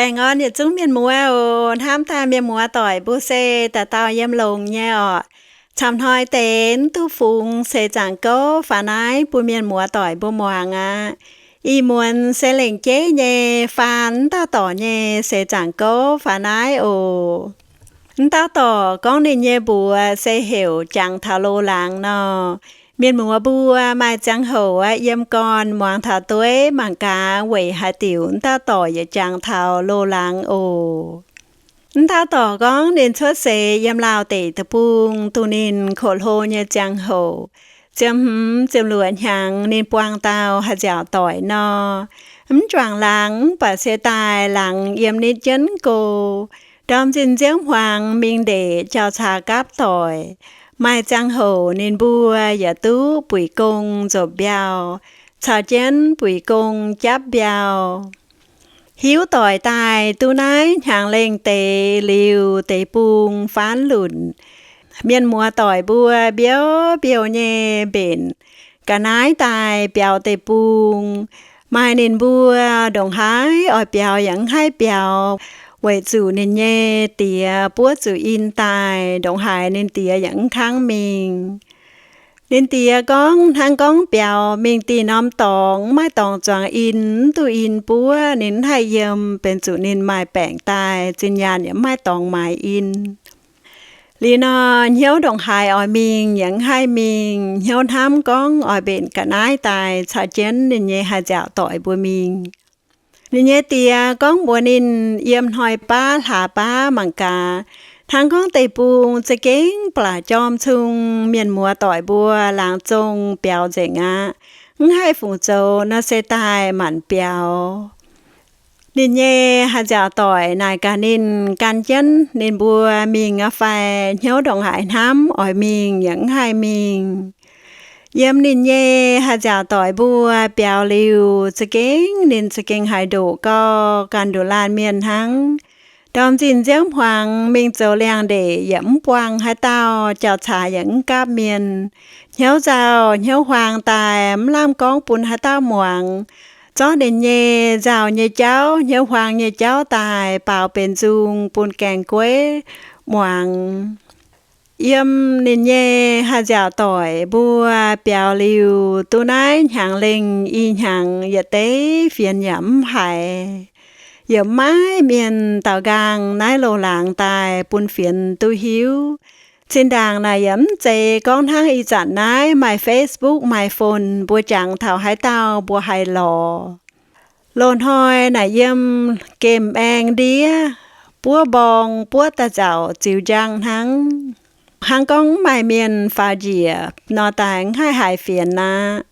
Aengx orn yietc zungv mienh muoz oc. Hnamv daaih mienh muoz doic mbuo se dauh dauh yiem longx nyei orqc. Camv hnoi deix mv duqv fungx seix zaangc gouv faaux naaiv bun mienh muoz doic mbuo muangx aqv. Ih muonz se lengc jeiv nyei faan mv dauh dorc nyei seix zaangc gouv faaux naaiv oc. Mv dauh dorc gorngv ninh nyei mbuox se heuc Jangx Taux Loz-Laangz nor. Mienh muoz mbuo maaih ziangh hoc aqv, yiem gorn muangx taux dueiv mangc gaax weic haaix diuc mv dauh dorc yietc jangx taux loz-laangz oc. Mv dauh dorc gorngv ninh cuotv seix yiem Laauh Deic Deic-Bung, dongh ninh koqv hlo nyei ziangh hoc, ziepc hmz ziepc luoqc hnyangx ninh buangh dauh haaix nziaauc doic nor. Mv juangc laangz mv baac se daaih laangz yiem nitv jienv go. Ndorm zinh nziouv hmuangx mingh ndeic jauv-caax gapv doic. Maaih ziangh hoc ninh mbuo yaac duqv buic gong nzopc mbiauh, caux jienv buic gong japv mbiauh. Hiuv doic daaih duqv naaiv hnyangx lengh deix liuz deic-bung faanv lunc, mienh muoz doic mbuo mbiouv mbiouh nyei mbenc ga'naaiv daaih biaux deic-bung. Maaih ninh mbuo ndongc haaix oix biaux yaac mv haih biaux, weic zuqc ninh nyei diex buov zuqc in daaih, ndongc haaix ninh diex yaac mv kangv mingh. Ninh diex gorngv hnangv gorngv biaux mingh dih norm dorngx, mv maaih dorngx zuangx in, mv duqv in buov, ninh mv haih yiem, benx zuqc ninh maaih baengc daaih, zinh nyaanh yaac mv maaih dorngx maaiz in. Liuz nor, hnyouv ndongc haaix oix mingh yaac mv haih mingh, hnyouv hnamv gorngv oix mbenc ga'naaiv daaih caux jienv ninh nyei haaix nziaauc doic mbuo mingh. Ninh nyei diex gorngv mbuox ninh, yiem hnoi baav hlaax baav mangc gaax, hnangv gorngv deic-bung za'gengh baac jorm cung, mienh muoz doic mbuo laangz zong biaux nzengc aqv. Mv haih fungc zoux nor se daaih manc biaux. Ninh nyei haaix nziaauc doic naaic gaax ninh, gan jienv ninh mbuo mingh aqv fai, hnyouv ndongc haaix hnamv oix mingh yaac mv haih mingh. Yiem ninh nyei haaix nziaauc doic mbuo biaux liuz, za'gengh ninh za'gengh haiz ndoqc gau, ganh nduqc laanh mienh hnangv. Ndorm zinh nziouv hmuangx mingh zoux liangx-ndeic yaac mv buangh haaix dauh, jauv-caax yaac mv gapv mienh. Hnyouv nzauh hnyouv huaang daaih mv lamh gorngv bun haaix dauh muangx. Zorqv ninh nyei nzauh nyei jauv, hnyouv huaang nyei jauv daaih baaux benx nzung bun gaeng-gueiv muangx. Yiem ninh nyei haaix nziaauc doic mbuo biaux liuz duqv naaiv hnyangx lengh i hnyangx, yietc deix fienx yaac mv haiz. Yaac maiv mienh daaux nqaang naaiv loz-laangz daaih bun fienx duqv hiuv. Zinh ndaangc naaic yaac mv zeiz gorngv hnangv ih zanc naaiv maaih Facebook, maaih phone, mbuo jangx taux haaix dauh mbuo haih lorz. Loz-hnoi naaic yiem gemh aeng ndiev, buov mborng buov daaih nzauc ziux njang hnangv. Hnangv gorngv mv maaih mienh faaux njiec nor daaih mv haih haiz fienx aqv.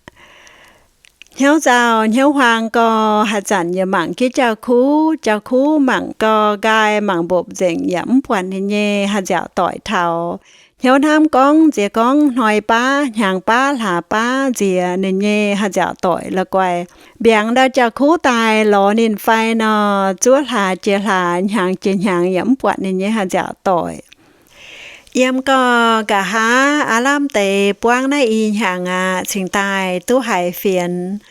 Hnyouv nzauh hnyouv huaang gau, haaix zanc yaac mangc jienv jauv-kuv, jauv-kuv mangc gau nqaai mangc mbopc nzengc yaac mv buatc ninh nyei haaix nziaauc doic taux. Hnyouv hnamv gorngv nziex gorngv hnoi baav hnyangx baav hlaax baav nziex ninh nyei haaix nziaauc doic la'guaih mbiaangx ndau jauv-kuv daaih lorz ninh fai nor, zuov hlaax jiex hlaax, hnyangx jiex hnyangx yaac mv buatc ninh nyei haaix nziaauc doic. Yiem gau, nqa'haav aav lamh deix buangv naaiv i hnyangx aqv, cingx daaih duqv haiz fienx.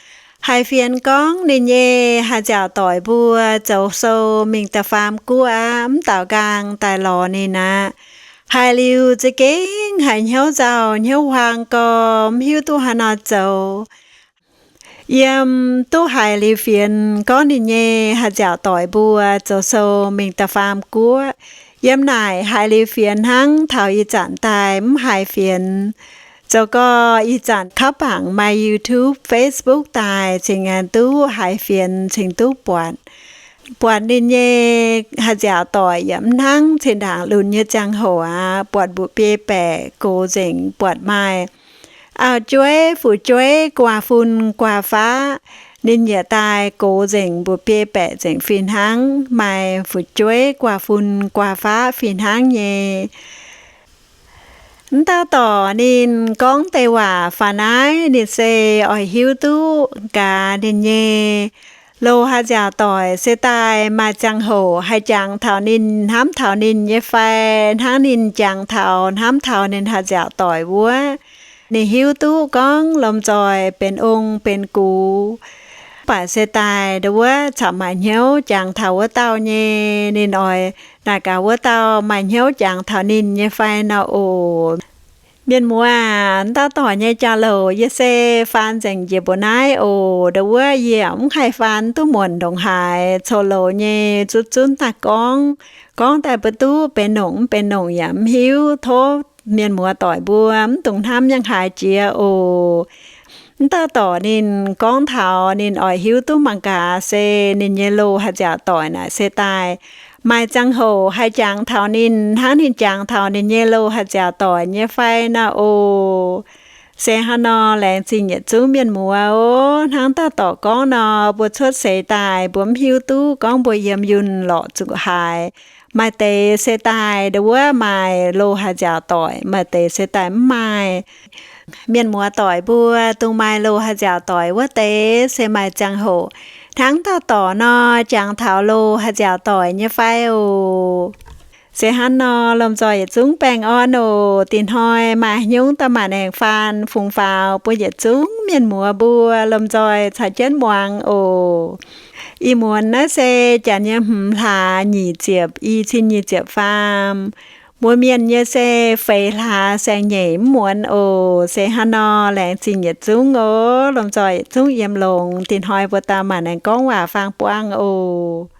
Haiz fienx gorngv ninh nyei haaix nziaauc doic mbuo zoux sou mingh da'faam guoqv aqv, mv daaux nqaang daaih lorz ninh aqv. Haiz liuz za'gengh haiz hnyouv nzauh hnyouv huaang gau, mv hiuv duqv haaix nor zoux. Yiem duqv haiz liuz fienx gorngv ninh nyei haaix nziaauc doic mbuo zoux sou mingh da'faam guoqv. Yiem naaic haiz liuz fienx hnangv, taux ih zanc daaih mv haiz fienx. Zoux gau ih zanc kauv bangc maaih YouTube, Facebook daaih cingx aengx duqv haiz fienx, cingx duqv buatc. Buatc ninh nyei haaix nziaauc doic yaac mv hnangv zinh ndaangc lunx nyei ziangh hoc aqv, buatc mbuoqc biei baeqc gox nzengc, buatc maaih auv-jueiv, fu'jueiv, guaax fun, guaax faqv. Ninh yaac daaih gox nzengc, mbuoqc biei baeqc nzengc fih hnangv, maaih fu'jueiv, guaax fun, guaax faqv fih hnangv nyei. Mv dauh dorc ninh gorngv deix waac faaux naaiv, ninh se oix hiuv duqv gaax ninh nyei loz haaix nziaauc doic se daaih maaih ziangh hoc haih jangx taux ninh, hnamv taux ninh nyei fai, hnangv ninh jangx taux hnamv taux ninh haaix nziaauc doic wuov. Ninh hiuv duqv gorngv lomh nzoih benx ong benx gux, baac se daaih ndau wuov caux maaih hnyouv jangx taux wuov dauh nyei. Ninh oix naaic gaax wuov dauh maaih hnyouv jangx taux ninh nyei fai nor oc. Mienh muoz, dauh dorc nyei jauv-louc yie se faan nzengc njiec mbuo naaiv oc. Ndau wuov yie mv haih faan duqv muonc ndongc haaix, coux-louc nyei zunv zunv daaih gorngv, gorngv daaih mbuo duqv benx nongc mv benx nongc yaac mv hiuv. Tov mienh muoz doic mbuo mv dungx hnamv yangh haaix jiex oc. Mv dauh dorc ninh gorngv taux ninh oix hiuv duqv mangc gaax se ninh nyei loz-haaix nziaauc doic naaic se daaih maaih ziangh hoc haih jangx taux ninh hnangv ninh jangx taux ninh nyei loz-haaix nziaauc doic nyei fai nor oc. Se hnangv nor, laengz zingh yietc zungv mienh muoz oc. Hnangv dauh dorc gorngv nor, mbuo cuotv seix daaih mbuo mv hiuv duqv gorngv mbuo yiem yunh lorqc zuqc haaix, maaih deix se daaih ndau wuov maaih loz-haaix nziaauc doic, maaih deix se daaih mv maaih. Mienh muoz doic mbuo dongh maaih loz-haaix nziaauc doic wuov deix se maaih ziangh hoc hnangv dauh dorc nor jangx taux loz-haaix nziaauc doic nyei fai oc. Se hnangv nor, lomh nzoih yietc zungv baengh orn oc. Dinh hnoi maaih nyungc daaih maanc aengx faan fungx faaux bun yietc zungv mienh muoz mbuo lomh nzoih caux jienv muangx oc. Ih muonz naaiv se janx nyei hmz hlaax nyic ziepc, i cin nyic ziepc faam. Mbuo mienh nyei se feix hlaax saeng-nyeic mv muonz oc. Se hnangv nor, laengz zingh yietc zungv oc. Lomh nzoih yietc zungv yiem longx. Dinh hnoi mbuo daaih maanc aengx gorngv waac faang buangh oc.